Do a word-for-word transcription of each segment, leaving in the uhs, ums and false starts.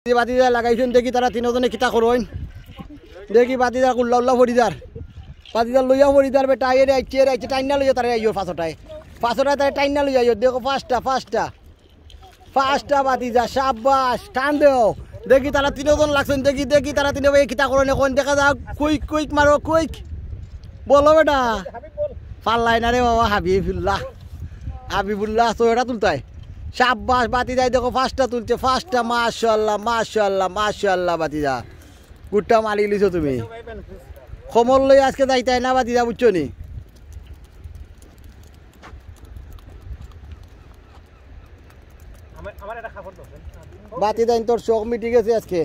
যে বাতিজা লাগাইছইন, দেখি তারা তিনজনে কিতা করইন। দেখি বাতিজা উল্লা উল্লা ফড়িদার। বাতিজা লইয়া ফড়িদার বেটা, এরে আইছে, এরে আইছে, টাইনা লইয়া তারা আইও পাঁচটায়। পাঁচটায় তারা টাইনা লইয়া আইও, দেখো পাঁচটা, পাঁচটা। পাঁচটা বাতিজা, সাব্বাস, টান দেও। দেখি তারা তিনজন লাগছইন, দেখি, দেখি তারা তিন ভাই কিতা করইন অখন, দেখা যাউক। কুইক, কুইক মারো, কুইক। বলো বেটা। পাল্লায় না রে বাবা, হাবিবুল্লাহ। হাবিবুল্লাহ, ছয়টা তুলতায়। সাব্বাস, বাতিজায় দেখো, পাঁচটা তুলছে, পাঁচটা, মাশাআল্লাহ, মাশাআল্লাহ, মাশাআল্লাহ, বাতিজা। গুট্টা মারিলিছো তুমি। খমর লই আজকে যাইতায় না, বাতিজা, বুঝছো নি? বাতিজাইন্তর শখ মিটি গেছে আজকে।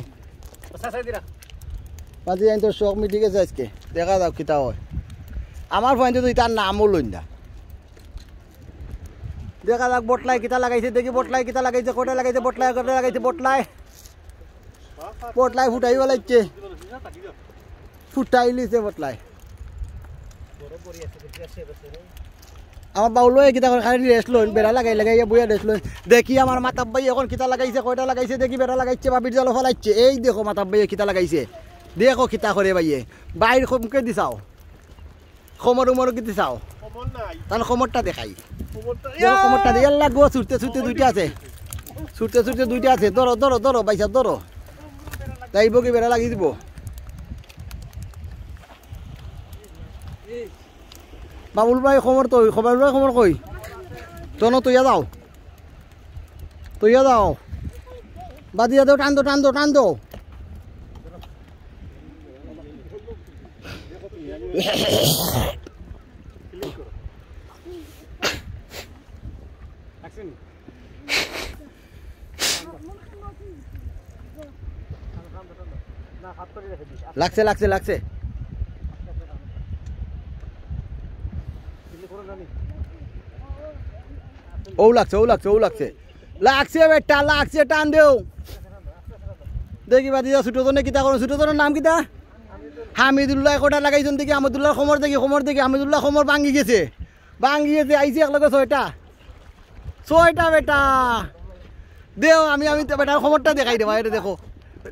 বাতিজাইন্তর শখ মিটি গেছে আজকে। দেখা যাউক কিতা অয়। আমার ফোন তো তার নামও লইন না। দেখা যাউক বটলায় কিতা লাগাইছে, দেখি বটলায় কিতা লাগাইছে, কয়টা লাগাইছে বটলায়, কয়টা লাগাইছে বটলায়। বটলায় ফুটাই বেলাইছে। ফুটাইলিছে বটলায়। আমার বাউল ভাই কিতা করে খালি রেস্ট লইন, বেড়া লাগাই লাগাই বইয়া রেস্ট লইন। দেখি আমার মাতাব ভাই অখন কিতা লাগাইছে, কয়টা লাগাইছে, দেখি বেড়া লাগাইছে, বাবির জালো ফালাইছে। এই দেখো মাতাব ভাই কিতা লাগাইছে, দেখো কিতা করে ভাইয়ে। বাইর খমকে দিছাও, খমর উমর কি দিছাও। তাহলে খমরটা দেখাই। দেখো খমরটা দিয়ে আল্লাহ গো, ছুটতে ছুটতে দুইটা আছে, ছুটতে ছুটতে দুইটা আছে। ধরো, ধরো, ধরো, ভাইসাব, ধরো। তাই বকি বেড়া লাগিয়ে দিব। বাবুল ভাই খমর তো, বাবুল ভাই খমর কই? চলো, তুইয়া যাও, তুইয়া যাও। বাদিয়া দেও, টান দেও, টান দেও, টান দেও। লাগছে, লাগছে, লাগছে। ও লাগছে, ও লাগছে, ও লাগছে। লাগছে বেটা, লাগছে, টান দেও। দেখি বাদি যা, ছোট জনে কিতা করো, ছোট জনের নাম কিতা? হামিদুল্লাহ কটা লাগাইছইন দেখি, হামিদুল্লাহর খমর দেখি, খমর দেখি, হামিদুল্লাহ খমর ভাঙ্গি গেছে। ভাঙ্গি গেছে, আইছে এক লগে ছয়টা। ছয়টা বেটা। দেও, আমি, আমি তো বেটার খমরটা দেখাই দেবা, এটা দেখো।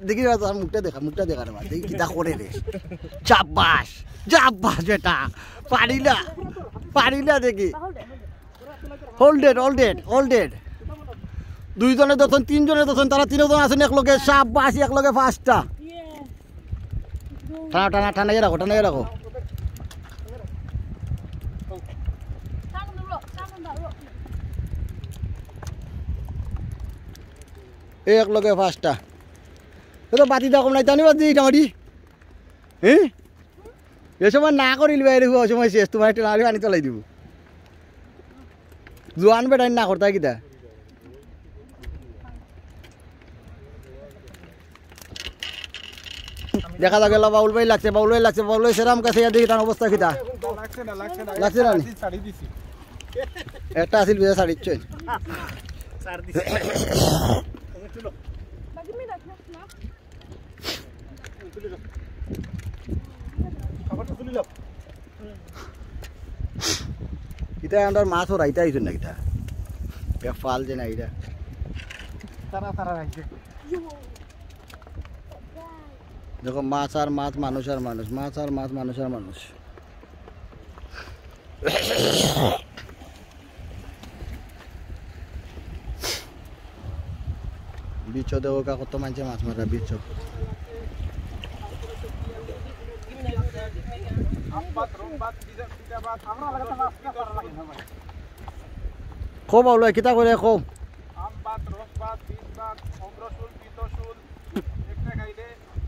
দেখি রে, তার মুখটা দেখা, মুখটা দেখা রে বা। দেখি কিতা করে রে। চাব্বাস, চাব্বাস বেটা। পারিলা, পারিলা দেখি। All dead, all dead, all dead। দুইজনে দশন, তিনজনে দশন, তারা তিনজন আছেন এক লগে, সাব্বাস, এক লগে পাঁচটা। টানা, টানা, টানাইয়া রাখো, টানাইয়া রাখো। এই এক লগে পাঁচটা। এ তো বাতি দাও, কম নাই, টানি বাতি, টামাটি। হ্যাঁ? এ সময় না করিল ভাই, ও সময় শেষ, তোমার একটা নালি পানি তোলাই দিব। জোয়ান বেটাই না করতাই কিতা? দেখা যাক, এলা বাউল ভাই লাগছে, বাউল ভাই লাগছে, বাউল ভাই সেরাম কাছে ইয়া দেখি তার অবস্থা কিতা। লাগছে না, লাগছে না। লাগছে না নি? ছাড়ি দিছি। একটা আছিল বিজয় ছাড়িচ্ছে। ছাড় দিছি। তুলি দাও। খাবারটা তুলি দাও। ইটা আমরা মাছ ওরা, ইটা আইছইন না কিতা? ইটা ফাল যে না ইটা। তারা, তারা আইছে। দেখো, মাছ আর মাছ, মানুষ আর মানুষ, মাছ আর মাছ, মানুষ আর মানুষ। বিচো দেখো কা কত মানষে মাছ মারা বিচো। কও বাউল ভাই, কিতা করে কও?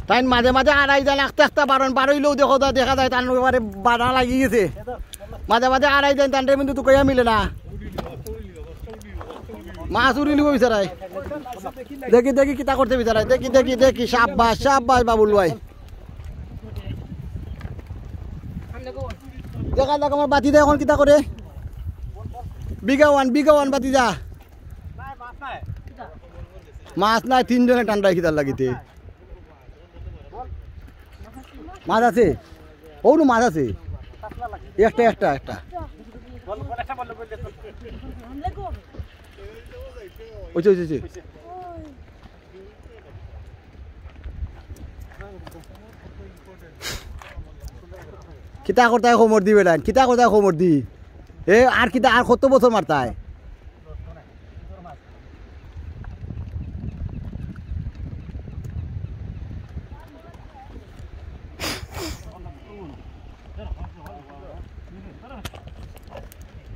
তাইন মাঝে মাঝে আড়াই দেন, আস্তে আস্তে বারন, বারইলেও দেখো দা, দেখা যায় তার উপরে বাড়া লাগি গেছে। মাঝে মাঝে আড়াই দেন, তানরে কিন্তু তুকাইয়া মিলে না। মাছ উড়ি লিব বিচারায়। দেখি, দেখি কিতা করতে বিচারায়। দেখি, দেখি, দেখি। সাব্বাস, সাব্বাস বাবুল ভাই। দেখা যাক আমার বাতিদা এখন কিতা করে। বিঘা ওয়ান, বিঘা ওয়ান বাতিদা। মাছ নাই, তিনজনে টানরায় কিতার লাগিতে। মাছ আছে? অউ নু মাছ আছে। একটা, একটা, একটা। ওই যে, ওই যে, ওই যে। কিতা করতায় খবর দি বেটাইন, কিতা করতায় খবর দি? এ আর কিতা, আর কত বছর মারতায়?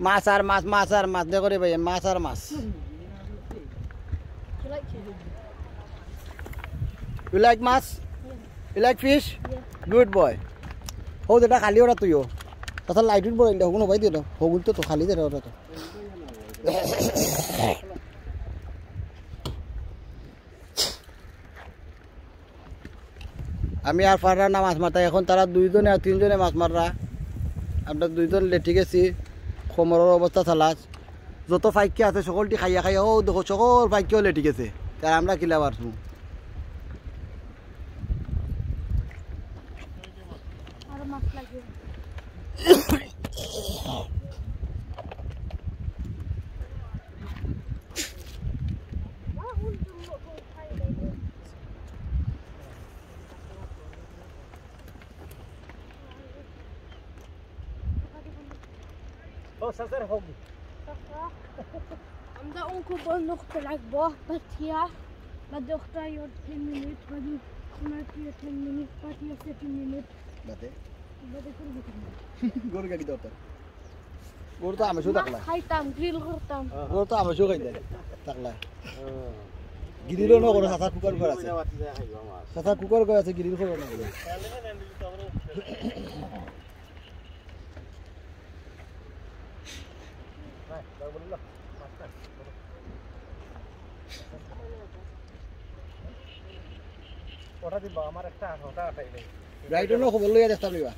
মাছ আর মাছ, মাছ আর মাছ, দেখো রে ভাই, মাছ আর মাছ। You like much? You like fish? Good boy. হো, যেটা খালি ওরা তুইও। তাছাড়া লাইট উঠবো, এটা হগুন ভাই দিল। হগুন তো, তো খালি যেটা ওরা তো। আমি আর পাররা না মাছ মারতা। এখন তারা দুইজনে আর তিনজনে মাছ মাররা। আমরা দুইজন লেটি গেছি, কোমরর অবস্থা চালাস। যত ফাইক্কা আছে সকলটি খাইয়া খাইয়া, ও দেখো, সকল ফাইক্কাও লেটি গেছে। তাই আমরা কিলা পারছু? আরো মাছ লাগে। ও, স্যার, স্যার, হোক। আমরা অঙ্ক বন্ধ করতে লাগবো, but here, but doctor, your ten minutes, but you not your ten minutes, but your thirty minutes. বাদে? বাদে করে দিতে হবে। গরু গাড়ি দরকার। গরু তো আমেশও থাকলা। খাইতাম, গ্রিল করতাম। গরু তো আমেশও খাইতাম। থাকলা। গ্রিলও না করো, চাচা কুকার করে আছে। চাচা কুকার করে আছে, গ্রিল করো না। ওটা দিবা, আমার একটা, ওটা আটাই নেই। রাইট হলো, খবর লইয়া দেখতাম নিবা।